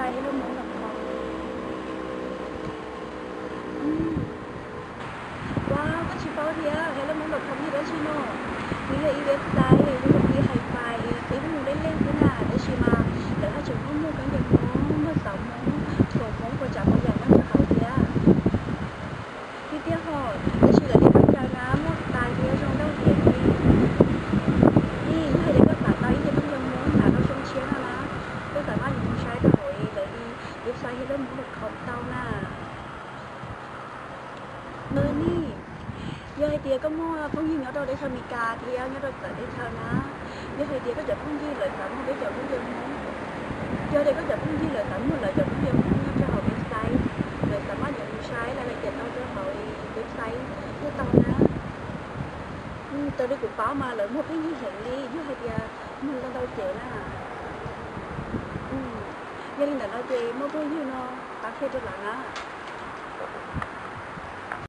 Ua, koj tsis paub thiab, helobmoob dot com yog dab tsi no? Nws yog ib website zoo li hais fais, peb hu mus deb leej xwb na, tab sis mas lawv haj tseem muaj muag khaub ncaws Hmoob, muag xov Hmoob, foom Hmoob ua tsav ua yam nyob rau hauv thiab. Tiag tiag hos, tab sis lawv li khaub ncaws na muaj tais thiab zoo nkauj heev li. Yog hais tias koj xav tau ib ce khaub ncaws Hmoob hnav zoo tshiab no na, koj xav maj yuav mus saib rau hauv lawv li website helobmoob dot com tau na. Nws ne, yog hais tias koj muaj phooj ywg nyob rau teb chaws Amelikas thiab nyob rau txawv teb chaws na, yog hais tias koj cov phooj ywg lawv xav muag peb cov khaub ncaws Hmoob, yog tias koj cov phooj ywg lawv xav muag lawv cov khaub ncaws Hmoob nyob rau hauv website, lawv xav maj yuav mus saib rau lawv tias tau rau hauv website thiaj tau na. Raws li kuv paub mas lawv muag pheej yig heev li, yog hais tias muag ntau ntau ces na. Yog li ntawd no ces muaj phooj ywg no pab qhia rau lawv na.